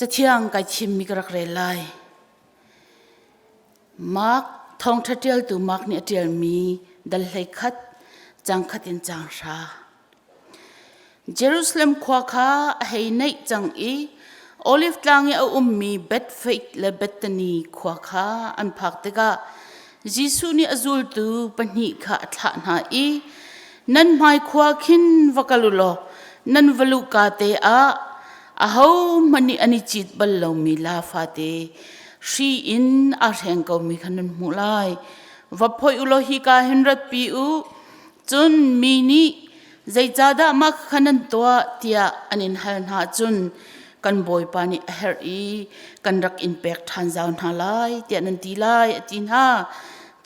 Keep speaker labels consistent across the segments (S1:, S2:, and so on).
S1: Cathiang kai thimmi ka rak rel lai. Mark thawngṭha ṭialtu Mark nih a ṭialmi dal 11 cang khat in cang hra. Jerusalem khua kha a hei naih cang i Olive tlang i a ummi Bethphage le Bethany khua kha an phak tikah Jesuh nih a zultu pahnih kha a thlah hna i nan hmai khua khin va kal u law nan va luhka te ah ahohmanh nih an i cit bal lomi laa fate hri in aa hreng komi kha nan hmuh lai. Va phoih u law hika hin ratpi u. Cun mi nih zeicahdah mah kha nan tuah tiah an in hal hna ahcun kan Bawipa nih a herh i kan rak in pek ṭhan zau hna lai tiah nan ti lai a ti hna.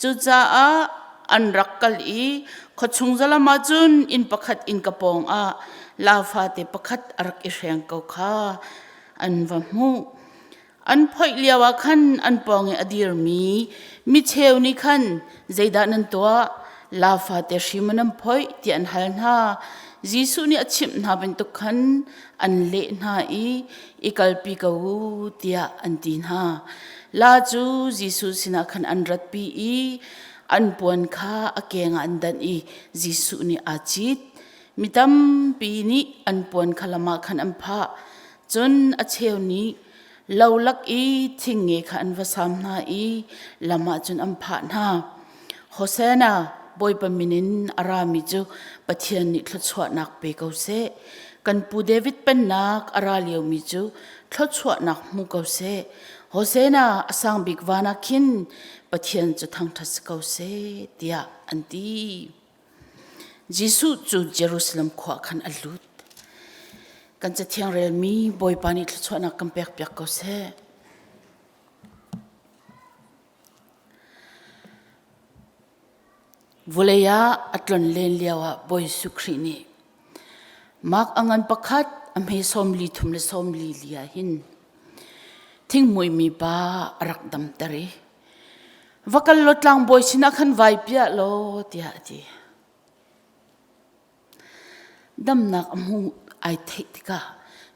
S1: Cucaah an rak kal i khuachung zalam ah cun inn pakhat innka pawng ah laa fate pakhat a rak i hreng ko kha an va hmuh. An phoih lioah khan an pawng i a dirmi micheu nih khan zeidah nan tuah? Laa fate hrim nan phoih tiah an hal hna. Jesuh nih a chimh hna bantuk khan an leh hna i i kalpi ko u tiah an ti hna. Laa cu Jesuh sinah khan an ratpi i an puan kha a keng ah an danh i Jesuh nih aa cit. Mi tampi nih an puan kha lam ah khan an phah. Cun a cheu nih lo lak i thingnge kha an va sam hna i lam ah cun an phah hna. Hosanna, Bawipa min in a rami cu Pathian nih thluachuahnak pe ko seh. Kan pu David pennak a ra liomi cu thluachuahnak hmu ko seh. Hosanna, a sang bik van ah khin Pathian cu thangṭhat si ko seh, tiah an ti. Jesuh cu Jerusalem khua khan a lut. Kan cathiang relmi Bawipa nih thluachuahnak kan pekpiak ko seh. Vulei ah a tlon len lio ah Bawi Jesuh Khrih nih Mark a ngan pakhat a hme 43 le 44 ah hin thingmuimi pa a rak damter i va kal law tlangbawi sinah khan vai piah law tiah a ti. Damnak a hmu ai theih tikah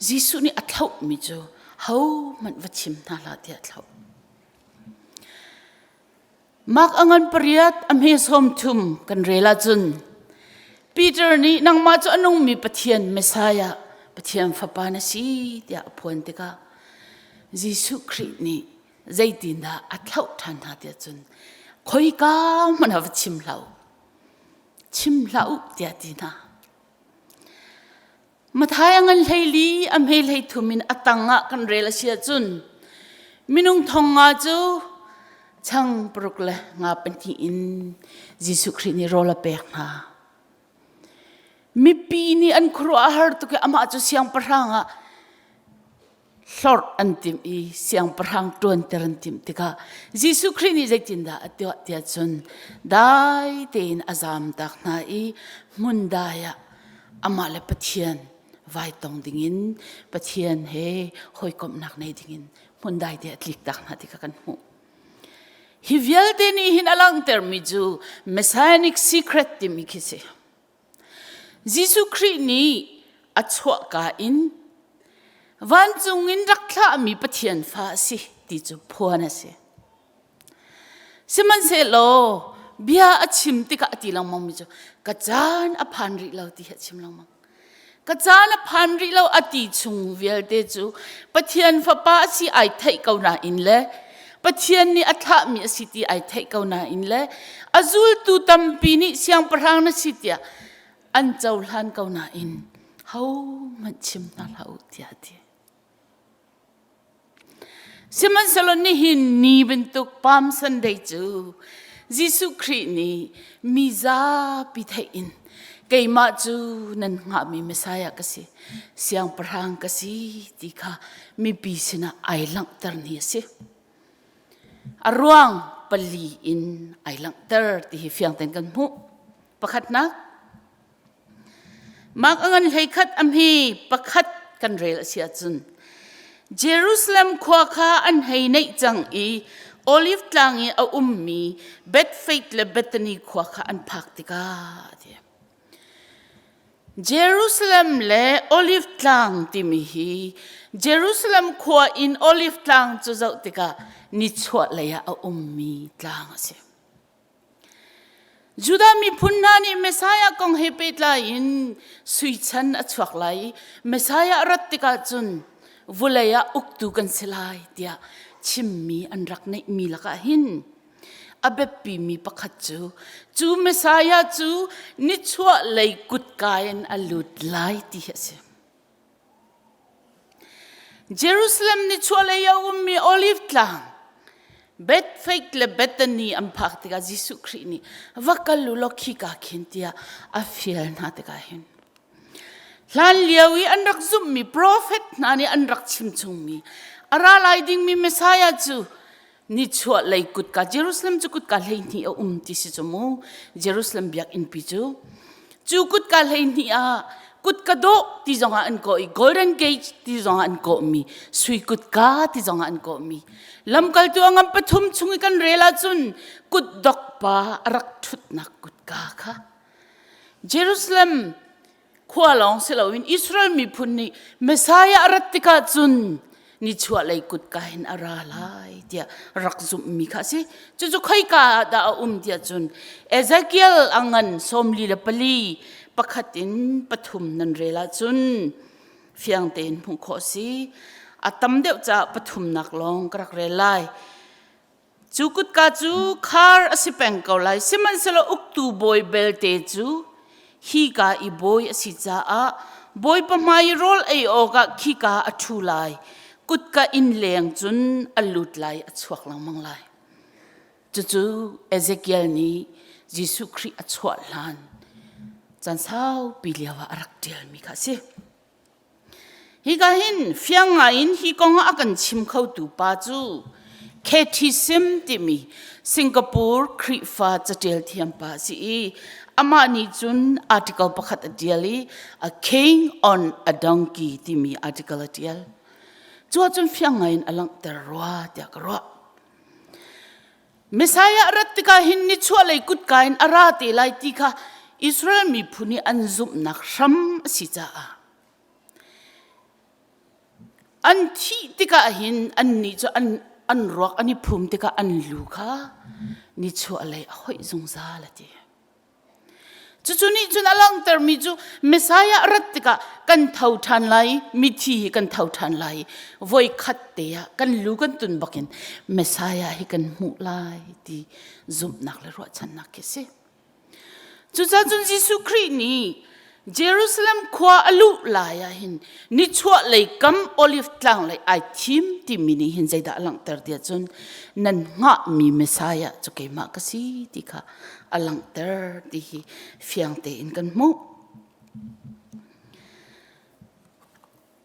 S1: Jesuh nih a thlauhmi cu hohmanh va chim hna hlah tiah a thlauh. Mark a ngan pariat a hme 30 kan rel ahcun Peter nih nangmah cu a nungmi Pathian Messiah Pathian fapa na si tiah a phuan tikah Jesuh Khrih nih zeitindah a thlauh ṭhan hna tiah cun khoika hmanh ah va chim hlah u chim hlah u tiah ti hna. Mathai a ngan 14 a hme 33 in a tang ah kan rel a si ahcun minung thong nga cu chang paruk le nga pahnih in Jesuh Khrih nih rawl a pek hna. Mipi nih an khuaruah a har tuk i amah cu siangpahrang ah hlorh an timh i siangpahrang ṭuanter an timh tikah Jesuh Khrih nih zeitindah a tuah tiah cun dai tein a zamtak hna i hmun dai ah amah le Pathian vai tong dingin Pathian he hawikomhnak nei dingin hmun dai te a tliktak hna ti kha kan hmuh. Hi vialte nih hin a langhtermi cu Messianic secret timi khi si. Jesuh Khrih nih a chuahka in vancung in rak thlahmi Pathian fa a si ti cu phuan a si. Sihmanhsehlaw bia a chim tikah a ti lengmangmi cu ka caan a phan rih lo ti hi a chim lengmang. Ka caan a phan rih lo a ti chung vialte cu Pathian fapa a si ai theih ko nain le Pathian nih a thlahmi a si ti ai theih ko nain le a zultu tampi nih siangpahrang na si tiah an cohlan ko nain hohmanh chim hna hlah u tiah a ti. Sihmanhsehlaw nihin ni bantuk Palm Sunday cu Jesuh Khrih nih mi zapi theih in keimah cu nan hngahmi Messiah ka si, siangpahrang ka si ti kha mipi sinah ai langhter ni a si. A ruang pali in ai langhter ti hi fiang tein kan hmuh. Pakhatnak, Mark a ngan 11 a hme pakhat kan rel a si ahcun Jerusalem khua kha an hei neih cang i Olive tlang i a ummi Bethphage le Bethany khua kha an phak tikah ti. Jerusalem le Olive tlang timi hi Jerusalem khua in Olive tlang cu zoh tikah nichuah lei ah a ummi tlang a si. Judah miphun hna nih Messiah kong he pehtlai in sui chan a chuak lai i Messiah a rat tikah cun vulei ah uktu kan si lai tiah chimmi an rak neihmi lakah hin a biapimi pakhat cu cu Messiah cu nichuah lei kutka in a lut lai ti hi a si. Jerusalem nichuahlei a ummi Olive Tlang, Bethphage le Bethany an phak tikah Jesuh Khrih nih va kal u law khika khin tiah a fial hna tikah hin hlan lio i an rak zumhmi profet hna nih an rak chim chungmi a ra lai dingmi Messiah cu nichuah lei kutka Jerusalem cu kutka 12 a um ti si cu mu Jerusalem biakinn pi cu cu kutka 12 ah kutka dawh ti zongah an kawh i golden gate ti zongah an kawhmi sui kutka ti zongah an kawhmi lamkaltu a ngam pathum chung i kan rel ahcun kutdok pa a rak ṭhutnak kutka kha Jerusalem khua lawng si loin Israel miphun nih Messiah a rat tikah cun nichuah lei kutka hin a ra lai tiah rak zumhmi kha a si. Cucu khoika ah dah a um tiah cun Ezekiel a ngan 44 pakhat in pathum nan rel ahcun fiang tein hmuh khawh a si. A tam deuh caah pathumnak lawng ka rak rel lai. Cu kutka cu khar a si peng ko lai, sihmanhsehlaw uktu bawi belte cu hika i bawi a si caah Bawipa hmai i rawl ei awkah khika a ṭhu lai. Kutka inn leng cun a lut lai, a chuak lengmang lai. Cucu Ezekiel nih Jesuh Khrih a chuah hlan caan saupi lio ah a rak ṭialmi kha a si. Hika hin fiang ngaiin hi kong ah a kan chim khotu pa cu Kathy Sim timi Singapore Khrihfa caṭial thiam pa a si i amah nih cun article pakhat a ṭial i A King on a Donkey timi article a ṭial. Cu ahcun fiang ngaiin a langhter rua tiah ka ruah. Messiah rat tikah hin nichuahlei kutka in a ra te lai ti kha Israel miphun i an zumhnak hram a si caah an thih tikah hin annih cu an an ruak an i phum tikah an lu kha nichuahlei a hoih zungzal a ti. Cucu nih cun a langhtermi cu Messiah rat tikah kan tho ṭhan lai, mithi hi kan tho ṭhan lai. Voi khat te ah kan lu kan tun bakin Messiah hi kan hmuh lai ti zumhnak le ruahchannak khi si. Cucaah cun Jesuh Khrih nih Jerusalem khua a luh lai ah hin nichuah lei kam Olive tlang lei ai thim timi nih hin zeidah a langhter tiah cun nan hngahmi Messiah cu keimah ka si ti kha a langhter ti hi fiang tein kan hmuh.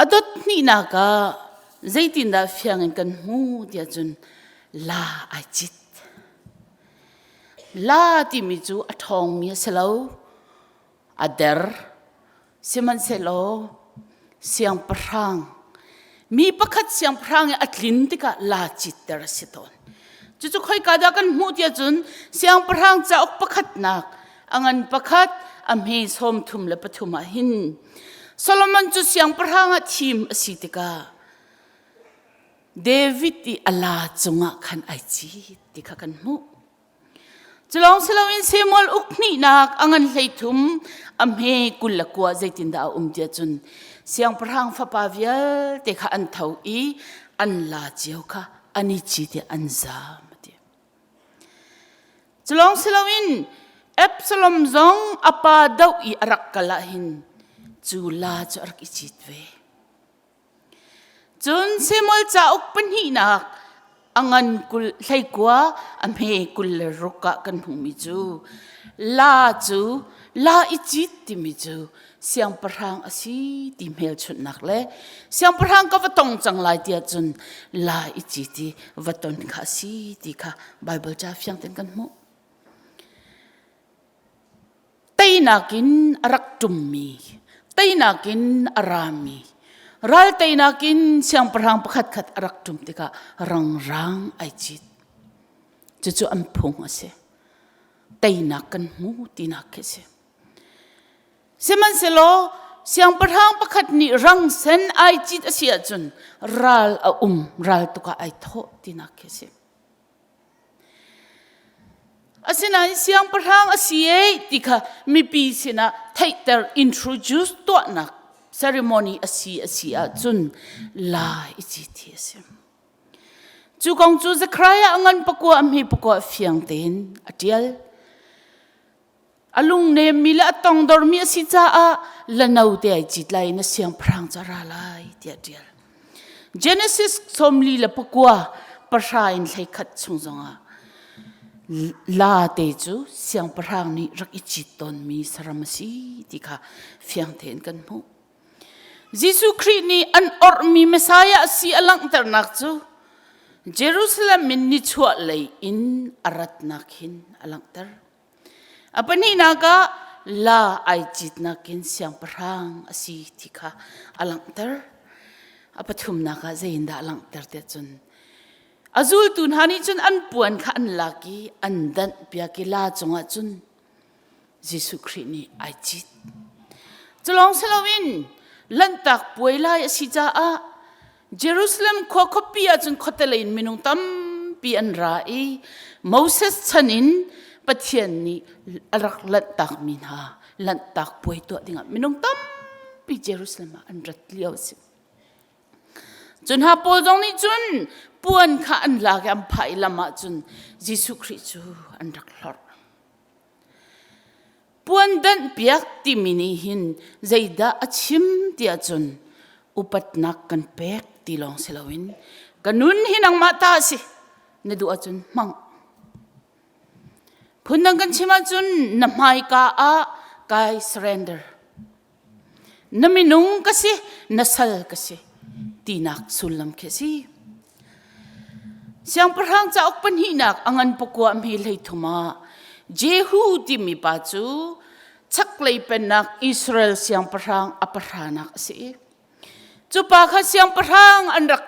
S1: A dot hnihnak ah zeitindah fiang in kan hmu tiah cun la ai cit. La timi cu a ṭhawngmi a si lo, a der. Sihmanhsehlaw siangpahrang mi pakhat siangpahrang i a tlin tikah la citter a si tawn. Cucu khoika dah kan hmuh tiah cun siangpahrang cauk pakhatnak a ngan pakhat a hme 33 ah hin Solomon cu siangpahrang ah thim a si tikah David i a la cungah khan ai cit ti kha kan hmuh. Culawng si loin Samuel uk hnihnak a ngan 13 a hme 29 zeitindah a um tiah cun siangpahrang fapa vialte kha an tho i an la cio kha an i cit i an zaam a ti. Culawng si loin Absalom zong a pa doh i a rak kal ah hin cu la cu a rak i cit ve. Cun Samuel cauk pahnihnak a ngan 20 hleikua a hme 26 ah kan hmuhmi cu la cu la i cit timi cu siangpahrang a si ti hmelchunhnak le siangpahrang ka va tong cang lai tiah cun la i cit i va ton kha a si ti kha Baibal ca fiang tein kan hmuh. Teinak in a rak ṭummi, teinak in a rami, ral teinak in siangpahrang pakhatkhat a rak ṭum tikah rangrang ai cit. Cucu an phung a si. Teinak kan hmu tinak khi a si. Sihmanhsehlaw siangpahrang pakhat nih rang sen ai cit a si ahcun ral a um, ral tuk ah ai thawh tinak khi a si. Asinain siangpahrang a si e ti kha mipi sinah theihter introduce tuahnak ceremony a si a si ahcun la i cit hi a si. Cu kong cu Zechariah a ngan pakua a hme pakua fiang tein a ṭial. A lungnemmi le a tongdormi a si caah lano te ai cit lai in a siangpahrang cu a ra lai tiah a ṭial. Genesis 49 pahra in 11 chung zongah la te cu siangpahrang nih rak i cit tawnmi saram a si ti kha fiang tein kan hmuh. Jesuh Khrih nih an orhmi Messiah a si a langhternak cu Jerusalem in nichuah lei in a ratnak hin a langhter. A pahnihnak ah la ai citnak in siangpahrang a si ti kha a langhter. A pathumnak ah zeiindah a langhter tiah cun a zultu hna nih cun an puan kha an lak i an danh piak i la cungah cun Jesuh Khrih nih ai cit. Culawng si loin Lanhtak puai lai a si caah Jerusalem khua khuapi ah cun khuatelei in minung tampi an ra i Moses chan in Pathian nih a rak lanhtakmi hna lanhtak puai tuah dingah minung tampi Jerusalem ah an rat lio a si. Cun hna pawl zong nih cun puan kha an lak i an phah i lam ah cun Jesuh Khrih cu an rak hlorh. Puan danhpiak timi nih hin zeidah a chim tiah cun upatnak kan pek ti lawng si loin ka nun hi nangmah ta a si na duh ahcun hmang. Phundang kan chim ahcun na hmaika ah kai surrender. Na minung ka si, na sal ka si tinak sullam khi a si. Siangpahrang cauk pahnihnak a ngan pakua hme 13 ah Jehu timi pa cu chaklei pennak Israel siangpahrang a pahranak a si. Cu pa kha siangpahrang an rak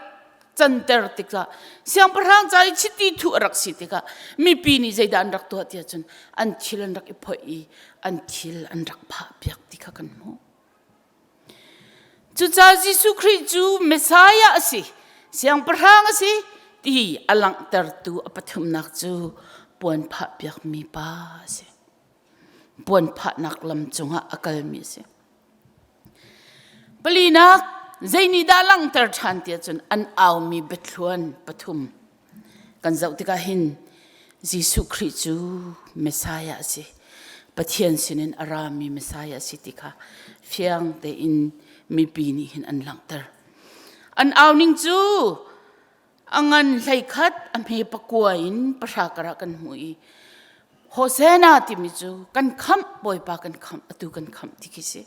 S1: canter tikah siangpahrang ca i chiti thuh a rak si tikah mipi nih zeidah an rak tuah tiah cun an thil an rak i phoih i an thil an rak phah piak ti kha kan hmuh. Cucaah Jesuh Khrih cu Messiah a si, siangpahrang a si ti a langhtertu a pathumnak cu puan phahpiakmi pa a si. Puan phahnak lam cungah a kalmi a si. Palinak, zeinihdah langhter ṭhan tiah cun an aumi biathluan pathum Kan zoh tikah hin Jesuh Khrih cu Messiah a si. Pathian sinin a rami Messiah a si ti kha fiang tein mipi nih hin an langhter. An au ning cu a ngan 11 a hme pakua in pahra karah kan hmu i Hosanna timi cu kan khamh Bawipa kan khamh atu kan khamh ti khi si.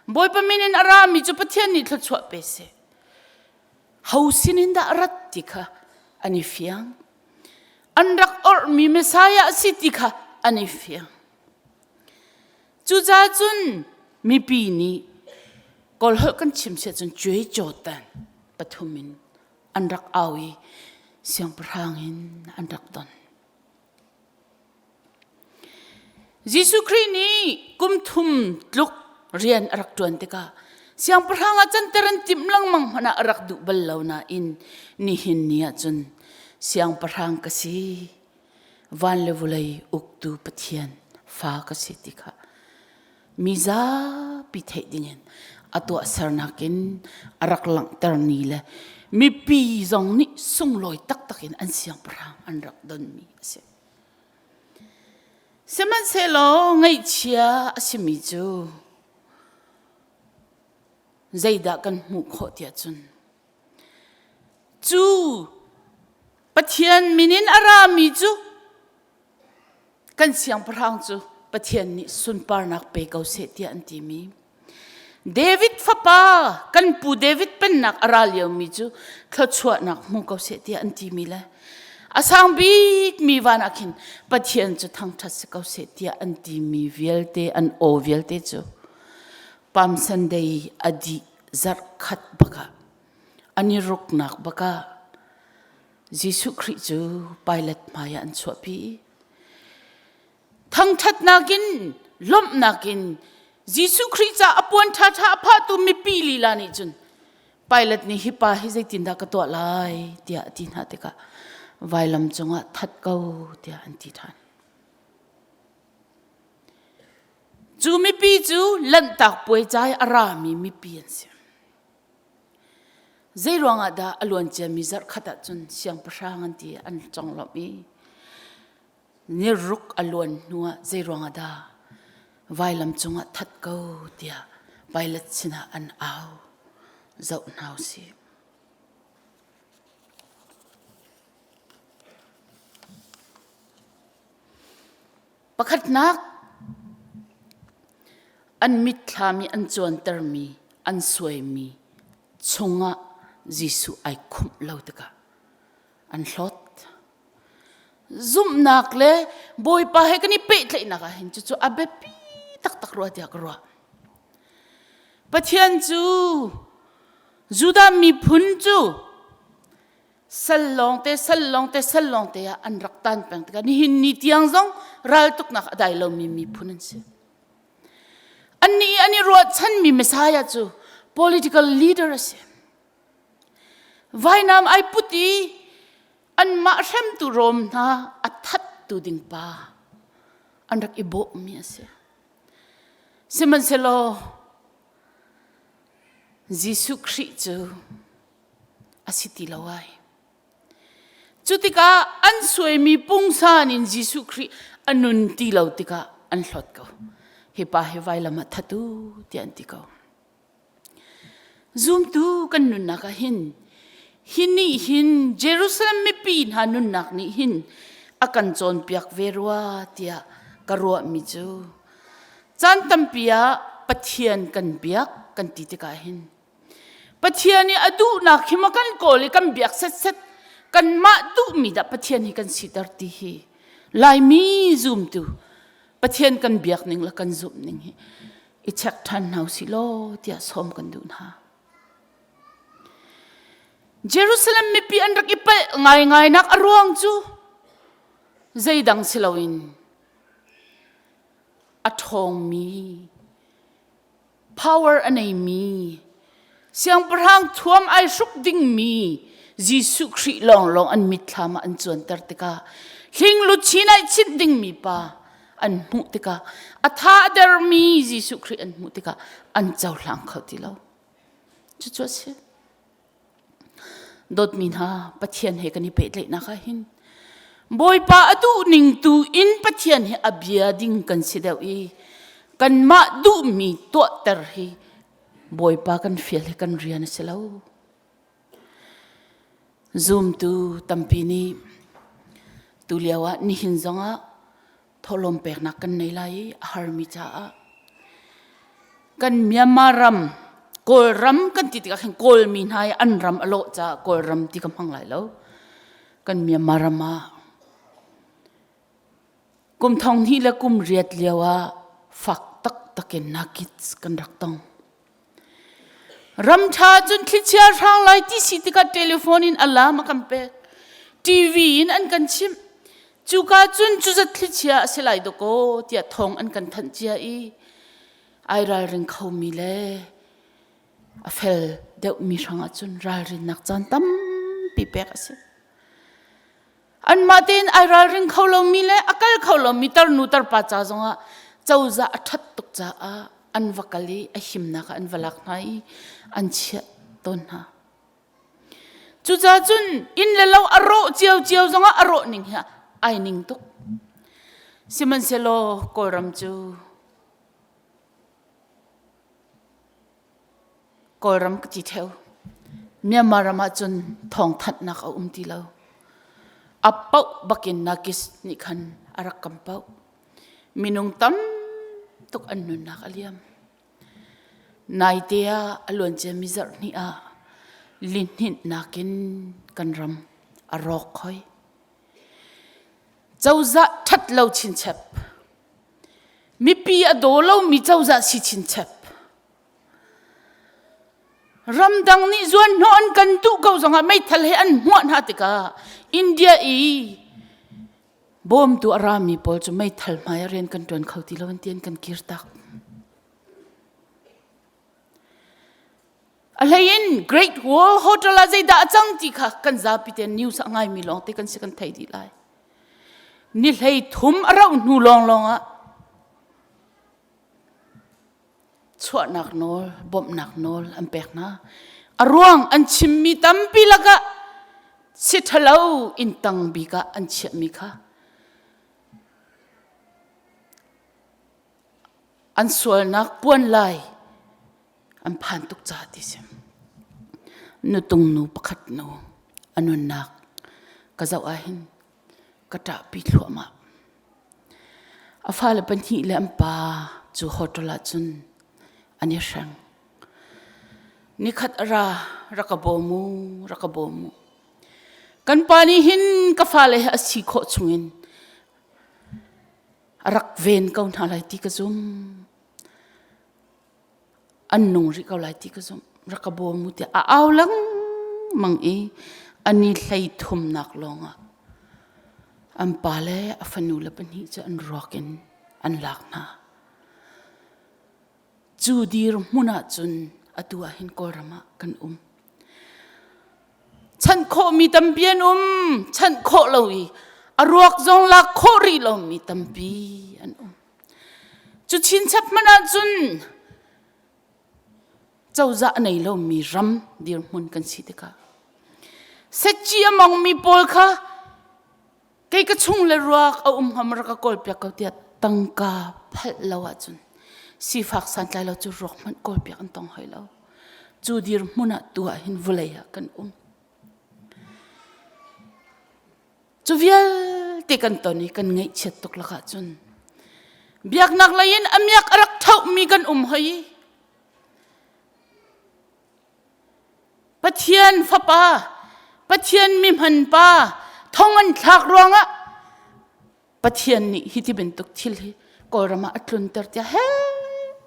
S1: Bawipa min in a rami cu Pathian nih thluachuah pe seh. Ho sinin dah rat ti kha an i fiang. An rak orhmi Messiah a si ti kha an i fiang. Cucaah cun mipi nih Kawlholh kan chim siah cun cuai cawtan pathum in an rak au i siangpahrang in an rak don. Jesuh Khrih nih kum thum tluk rian a rak ṭuan tikah siangpahrang ah canter an timh lengmang hmanh ah a rak duh bal lo nain nihin ni ah cun siangpahrang ka si van le vawlei uktu Pathian fa ka si ti kha mi zapi theih dingin a tuahsernak in a rak langhter ni le mipi zong nih sunglawi taktak in an siangpahrang an rak donmi a si. Sihmanhsehlaw ngaihchia a simi cu zeidah kan hmuh khawh tiah cun cu Pathian min in a rami cu Kan siangpahrang cu Pathian nih sunparnak pe ko seh tiah an timi. David fapa kan pu David pennak a ra liomi cu thluachuahnak hmu ko seh tiah an timi le a sang bikmi van ah khin Pathian cu thangṭhat si ko seh tiah an timi vialte an aw vialte cu Palm Sunday a dih zarh khat bakah an i ruknak bakah Jesuh Khrih cu Pilat hmaiah an chuahpi. Thangṭhatnak in lawmhnak in. Jesuh Khrih ca a puan ṭhaṭha a phahtu mipi lila nih cun Pilate nih hi pa hi zeitindah ka tuah lai tiah a ti hna tikah vailam cungah that ko tiah an ti ṭhan. Cu mipi cu lanhtak puai ca i a rami mipi an si. Zei ruangah dah a luanciami zarh khat ah cun siangpahrang an ti an conglawmh i ni ruk a luan hnuah zei ruangah dah vailam cungah that ko tiah Pilate sinah an au zoh hna u sih. Pakhatnak, an mitthlam i an cuantermi, an suaimi chungah Jesuh ai khumh lo tikah an hlawt. Zumhnak le Bawipa he kan i pehtlaihnak ah hin cucu a biapi taktak rua tiah ka ruah. Pathian cu Judah miphun cu sal lawngte sal lawngte sal lawngte ah an rak tan peng tikah nihin ni tiang zong raltuknak a dai lomi miphun an si. Annih an i ruahchanmi Messiah cu political leader a si. Vainam ai put i anmah hremtu Rom hna a thattu ding pa an rak i bawhmi a si. Sihmanhsehlaw Jesuh Khrih cu a si ti lo ai. Cu tikah an suaimi pungsan in Jesuh Khrih a nun ti lo tikah an hlawt ko. Hi pa hi vailam ah that u tiah an ti ko. Zumtu kan nunnak ah hin hi nih hin Jerusalem mipi hna nunnak nih hin a kan cawnpiak ve rua tiah ka ruahmi cu caan tampi ah Pathian kan biak kan ti tikah hin Pathian i a duhnak hi maw kan kawl i kan biak setset kanmah duhmi dah Pathian hi kan siter ti hi Laimi zumtu Pathian kan biak ning le kan zumh ning hi i check ṭhan hna usih law tiah sawm kan duh hna. Jerusalem mipi an rak i palh ngaingai nak a ruang cu zeidang si loin a ṭhawngmi power a neimi siangpahrang thuam ai hruk dingmi Jesuh Khrih lawnglawng an mitthlam ah an cuanter tikah hling luchin ai chinh dingmi pa an hmuh tikah a tha a dermi Jesuh Khrih an hmuh tikah an cohlang kho ti lo. Cucu a si. Dawtmi hna, Pathian he kan i pehtlaihnak ah hin Bawipa a duh ning tu in Pathian hi a bia ding kan si deuh i kanmah duhmi tuahter hi Bawipa kan fial hi kan rian a si lo. Zumtu tampi nih tulio ah nihin zongah thawhlawm peknak kan nei lai i a harmi caah kan Myanmar ram Kawlram kan ti tikah khin Kawlmi hna i an ram a lawh caah Kawlram ti ka hmang lai lo. Kan Myanmar ram ah kum thong hnih le kum riat lio ah fak taktak in nakits kan rak tong. Ram ṭha cun thlichia hrang lai ti si tikah telephone in alarm a kan pek. TV in an kan chimh. Cuka cun cuzat thlichia a si lai dawkaw tiah thawng an kan thanh cia i ai ralring khomi le a fel deuhmi hrangah cun ralrinnak caan tampi pek a si. Anmah tein ai ralring kho lomi le a kal kho lomi tarnu tarpa ca zongah cozah a ṭhat tuk caah an va kal i a himnak ah an va lak hna i an chiah tawn hna. Cucaah cun inn le lo a rawh ciocio zongah a rawh ning hi ai ning tuk. Sihmanhsehlaw Kawlram cu Kawlram ka ti theo. Myanmar ram ah cun thawngthanhnak a um ti lo. A paoh bakin Nakis nih khan a rak kam paoh. Minung tam tuk an nunnak a liam. Naite ah a luanciami zarh hnih ah lihninhnak in kan ram a rawk hoi. Cozah ṭhat lo chinchep. Mipi a daw lomi cozah si chinchep. Ramdang nih zuanhnawh an kan duh ko zongah meithal he an hmuah hna tikah India i bawmtu a rami pawl cu meithal hmai ah rian kan ṭuan kho ti lo an ti an kan kirtak. A hlei in Great Wall Hotel ah zeidah a cang ti kha kan zapi te news a ngaimi lawng te kan si kan thei dih lai. Ni hlei thum a rauh hnu lawnglawng ah chuahnak nawl, bawmhnak nawl an pek hna. A ruang an chimmi tampi lakah si ṭhalo inn tang bik ah an chiahmi kha an sualnak puan lai an phan tuk ca ti si. Nutung nu pakhat nu a nunnak ka zoh ahhin ka ṭahpi thluahmah. A fale pahnih le an pa cu hotel ah cun an i hreng. Nikhat a ra, rak ka bawm u, rak ka bawm u. Kan pa nih hin ka fale he a si khawh chungin a rak ven ko hna lai ti ka zum. An nung rih ko lai ti ka zumh. Rak ka bawm u tiah a au lengmang i a ni hlei thumnak lawngah an pa le a fanu le pahnih cu an ruak in an lak hna. Cu dirhmun ah cun atu ah hin Kawlram ah kan um. Chanh khawhmi tampi an um, chanh khawh lo i a ruak zong lak khawh rih lomi tampi an um. Cu chinchap hmanh ahcun cozah a nei lomi ram dirhmun kan si tikah setci a mongmi pawl kha kei ka chung le ruak a um hnga rak ka kawl piak ko tiah tangka phalh lo ahcun sifak santlai lo cu ruak hmanh kawl piak an tong hoi lo. Cu dirhmun ah tu ah hin vawlei ah kan um. Cu vialte kan ton i kan ngaihchiat tuk lakah cun biaknak lei in a miak a rak ṭhohmi kan um hoi i Pathian fapa, Pathian mihman pa thong an thlak ruangah Pathian nih hi ti bantuk thil hi Kawlram ah a tlunter tiah he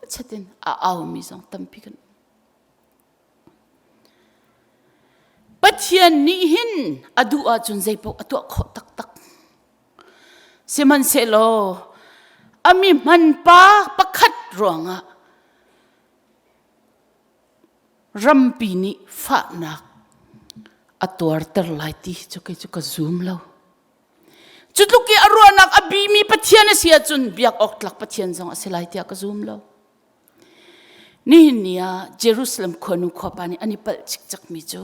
S1: chatin a aumi zong tampi kan um. Pathian nih hin a duh ahcun zeipaoh a tuah khawh taktak. Sihmanhsehlaw a mi hman pa pakhat ruangah rampi nih fahnak a tuarter lai ti cu kei cu ka zum lo. Cu tluk i a ruahnak a bimi Pathian a si ahcun biak awk tlak Pathian zong a si lai tiah ka zum lo. Nihin ni ah Jerusalem khuanu khuapa nih an i palh cikcekmi cu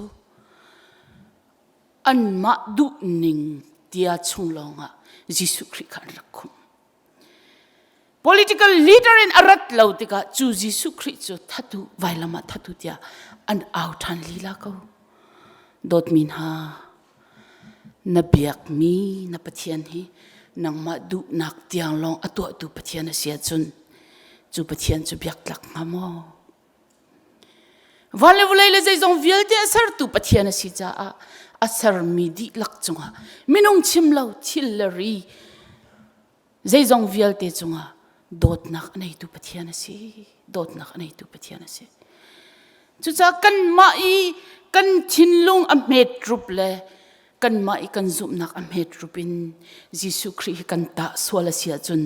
S1: anmah duhning tia chung lawngah Jesuh Khrih kha an rak khumh. Political leader in a rat lo tikah cu Jesuh Khrih cu thatu vailam ah thatu tiah an au ṭhan lila ko. Dawtmi hna, na biakmi na Pathian hi nangmah duhnak tiang lawng a tuahtu Pathian a si ahcun cu Pathian cu biak tlak hnga maw? Van le vawlei le zeizong vialte a sertu Pathian a si caah a sermi dihlak cungah minung chim lo thil le ri zeizong vialte cungah dawtnak a neitu Pathian a si dawtnak a neitu Pathian a si cucaah kanmah i kan thinlung a hmet rup le kanmah i kan zumhnak a hmet rup in Jesuh Khrih hi kan tah sual a si ahcun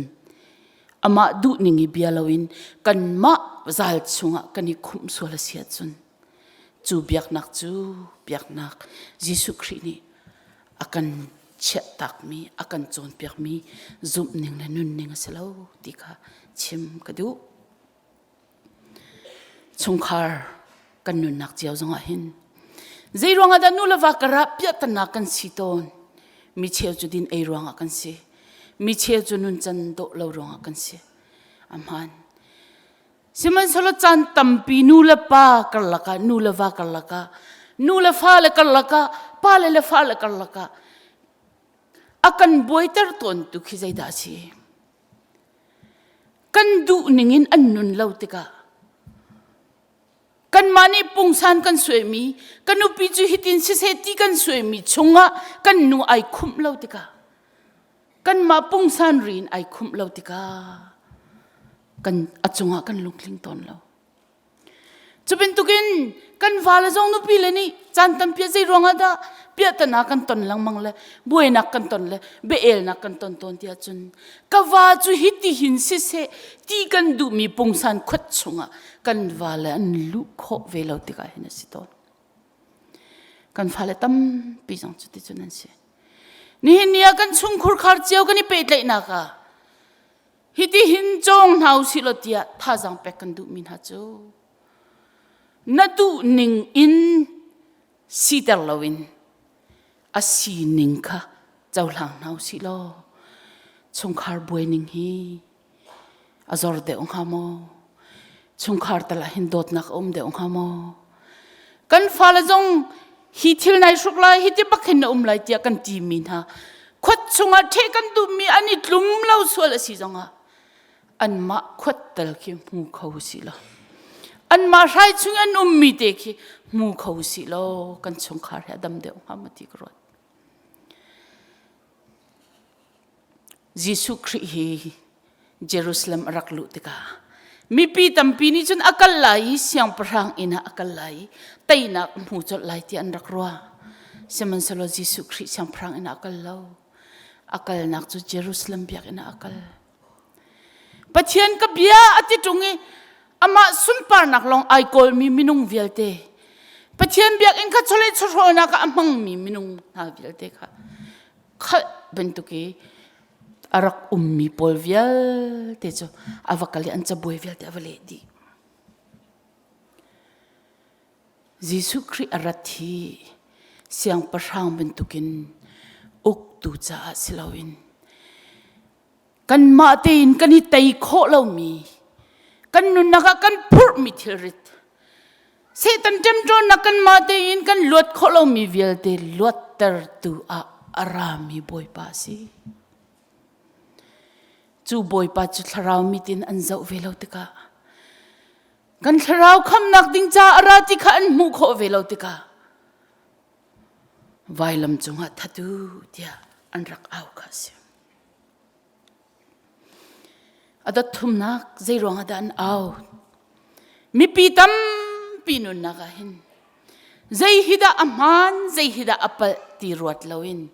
S1: amah duhning i bia loin kanmah zal chungah kan i khumh sual a si ahcun cu biaknak cu biaknak Jesuh Khrih nih a kan chiahtakmi a kan cawnpiakmi zumhning le nunning a si lo ti kha chim ka duh. Chungkhar kan nunnak cio zongah hin zei ruangah dah nu le va karah piahtana kan si tawn mi cheu cu din ei ruangah kan si mi cheu cu nuncan dawh lo ruangah kan si a hmaan Sihmanhsehlaw caan tampi nu le pa karlak ah, nu le va karlak ah, nu le fale karlak ah, pale le fale karlak ah a kan buaiter tawntu khi zeidah a si? Kan duh ning in an nun lo tikah kanmah nih pungsan kan suaimi ka nupi cu hitin siseh ti kan suaimi chungah kan nu ai khumh lo tikah kanmah pungsan ri in ai khumh lo tikah kan a cungah kan lungtling tawn lo. Cu bantukin kan vale zong nupi le nih caan tampi ah zei ruangah dah Piahtana kan ton lengmang le buainak kan ton le biaelnak kan ton tawn tiah cun ka va cu hiti hin siseh ti kan duhmi pungsan khuat chungah kan va le an luh khawh ve lo tikah hin a si tawn. Kan fale tampi zong cuti cun an si. Nihin ni ah kan chungkhur khar cio kan i pehtlaihnak ah hiti hin cawng hna usih law tiah thazaang pek kan duhmi hna cu na duh ning in siter loin a sining kha cohlang hna usih law chungkhar buai ning hi a zor deuh hnga maw? Chungkhar tal ah hin dawtnak a um deuh hnga maw? Kan fale zong hi thil nai hruk lai, hi ti bak hin na um lai tiah kan timi hna khuat chungah ṭheh kan duhmi an i tlum lo sual a si zongah anmah khuat tal khi hmu kho usih law anmah hrai chung an ummi te khi hmu kho usih law kan chungkhar hi a dam deuh hnga maw ti ka ruat. Jesuh Khrih hi Jerusalem a rak luh tikah mipi tampi nih cun a kal lai i siangpahrang inn ah a kal lai i teinak a hmu colh lai tiah an rak ruah. Sihmanhsehlaw Jesuh Khrih siangpahrang inn ah a kal lo. A kalnak cu Jerusalem biakinn ah a kal. Pathian ka bia a ti ṭung i amah sunparnak lawng ai kawlmi minung vialte Pathian biakinn kha chawleh chawhrawlnak ah a hmangmi minung hna vialte kha khalh bantuk i a rak ummi pawl vialte cu a va kal i an cabuai vialte a va leh dih. Jesuh Khrih a rat hi siangpahrang bantukin uktu caah si loin kanmah tein kan i tei khawh lomi kan nunnak ah kan phurhmi thilrit Satan ṭemṭawnnak kanmah tein kan luat khawh lomi vialte luattertu ah a rami Bawipa a si. Cu Bawipa cu thlarau mit in an zoh ve lo tikah kan thlarau khamnak ding ca a ra ti kha an hmuh khawh ve lo tikah vailam cungah that u tiah an rak au kha a si. A dot thumnak zeiruang ah dah an au? Mipi tampi nunnak ah hin zei hi dah a hmaan, zei hi dah a palh ti ruat loin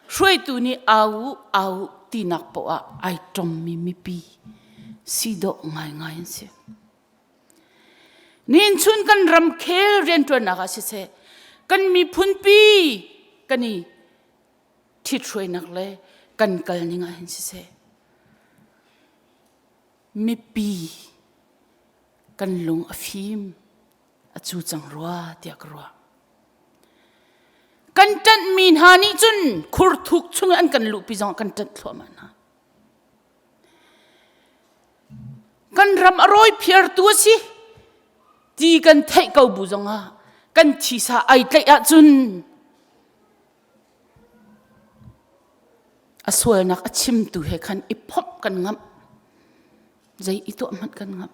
S1: hruaitu nih au u, au u tinak poah ah ai tongmi mipi si dawh ngaingai an si. Nihin chun kan ramkhel rianṭuannak ah siseh, kan miphunpi kan i ṭhithruainak le kan kal ning ah hin siseh mipi kan lung a fim a cu cang rua tiah ka ruah. Kan ṭanhmi hna nih cun khurthuk chung an kan luhpi zong kan ṭanh thluahmah hna. Kan ram a rawi phiartu a si ti kan theih ko bu zongah kan thisa ai tlaih ahcun A sualnak a chimtu he khan i phomh kan ngamh. Zei i tuah hmanh kan ngamh.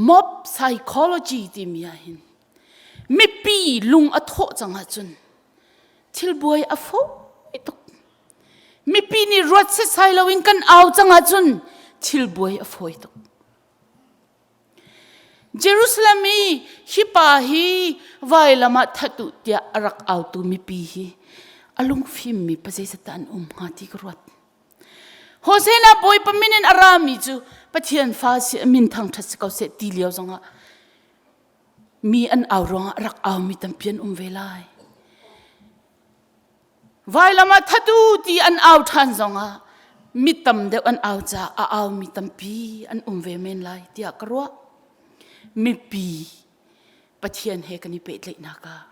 S1: Mob psychology timi ah hin mipi lung a thawh cang ahcun thil buai a fawi tuk. Mipi nih ruat setsai loin kan au cang ahcun thil buai a fawi tuk. Jerusalem i hi pa hi vailam ah that u tiah a rak autu mipi hi a lungfimmi pa zeizat dah an um hnga ti ka ruat. Hosea Bawipa min in a rami cu Pathian fa si a min thangṭhat si ko seh ti lio zongah mi an au ruangah rak aumi tampi an um ve lai. Vailam ah that u ti an au ṭhan zongah mi tam deuh an au caah a aumi tampi an um ve men lai tiah ka ruah. Mipi Pathian he kan i pehtlaihnak ah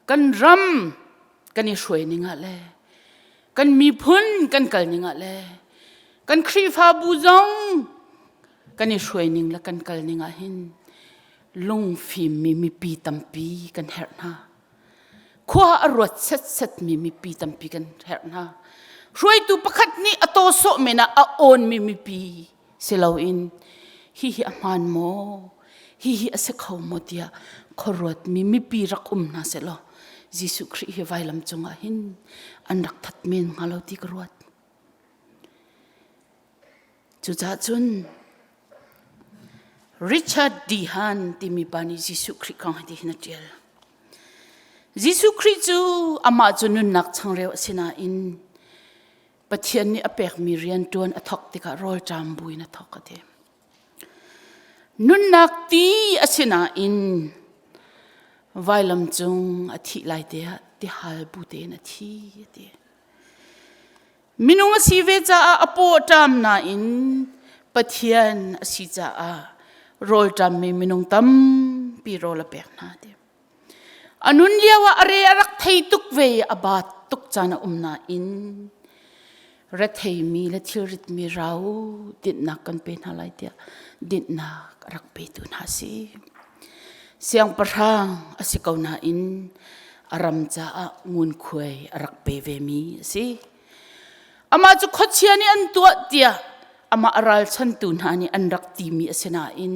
S1: kan ram kan i hruai ning ah le kan miphun kan kal ning ah le kan Khrihfabu zong kan i hruai ning le kan kal ning ah hin lungfimmi mipi tampi kan herh hna. Khua a ruat setsetmi mipi tampi kan herh hna. Hruaitu pakhat nih a taw sawh men ah a awnmi mipi si loin hihi a hmaan maw, hihi a si kho maw tiah khuaruatmi mipi rak um hna sehlaw Jesuh Khrih hi vailam cungah hin an rak that men hnga lo ti ka ruat. Cucaah cun Richard D. Hahn timi pa nih Jesuh Khrih kong hi hin a ṭial. Jesuh Khrih cu amah cu nunnak changreu a si nain Pathian nih a pekmi rian ṭuan a thawk tikah rawlṭam buin a thawk a ti. Nunnak ti a si nain vailam cung a thih lai te ah tihal bu tein a thi a ti. Minung a si ve caah a paw a ṭam nain Pathian a si caah rawlṭammi minung tampi rawl a pek hna ti. A nun lio ah a re a rak thei tuk ve i a baat tuk caan a um nain retheimi le thilritmi rau dinhnak kan pe hna lai tiah dinhnak a rak petu hna a si. Siangpahrang a si ko nain a ram caah ngunkhuai a rak pe vemi a si. Amah cu khuachia nih an tuah tiah amah a ralchantu hna nih an rak timi a si nain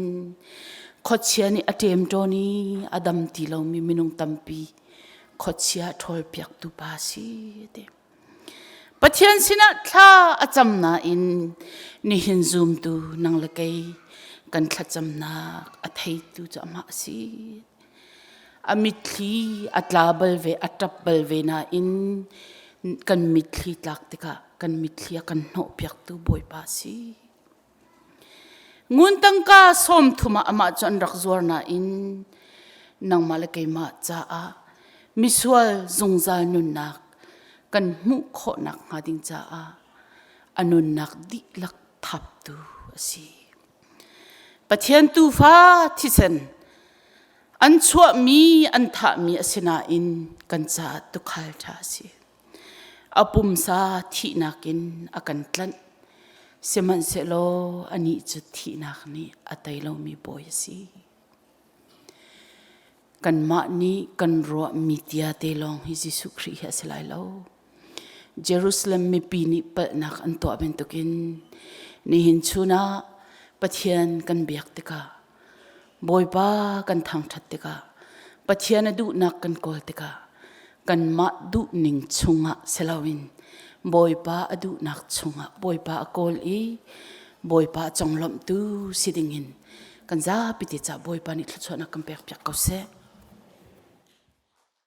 S1: khuachia nih a ṭemṭawn i a dam ti lomi minung tampi khuachia ṭhawlpiaktu pa a si ti. Pathian sinah thla a cam nain nihin zumtu nang le kei kan thlacamnak a theitu cu amah a si. A mitthli a tla bal ve, a ṭap bal ve nain kan mitthli tlak tikah kan mitthli a kan hnawhpiaktu Bawipa a si. Ngun tangka 30 ah amah cu an rak zuar nain nangmah le keimah caah misual zungzal nunnak kan hmuh khawhnak hnga ding caah a nunnak dihlak thaptu a si. Pathian tuufa thisen an chuahmi an thahmi a si nain kan caah tuukhal ṭha a si. A pumsa thihnak in a kan tlanh. Sihmanhsehlaw anih cu thihnak nih a tei lomi bawi a si. Kanmah nih kan ruahmi tia te lawng hi Jesuh Khrih hi a si lai lo. Jerusalem mipi nih palhnak an tuah bantukin nihin chun ah Pathian kan biak tikah Bawipa kan thangṭhat tikah Pathian a duhnak kan kawl tikah kanmah duhning chungah si loin Bawipa a duhnak chungah Bawipa a kawl i Bawipa a conglawmhtu si dingin kan zapi te caah Bawipa nih thluachuahnak kan pekpiak ko seh.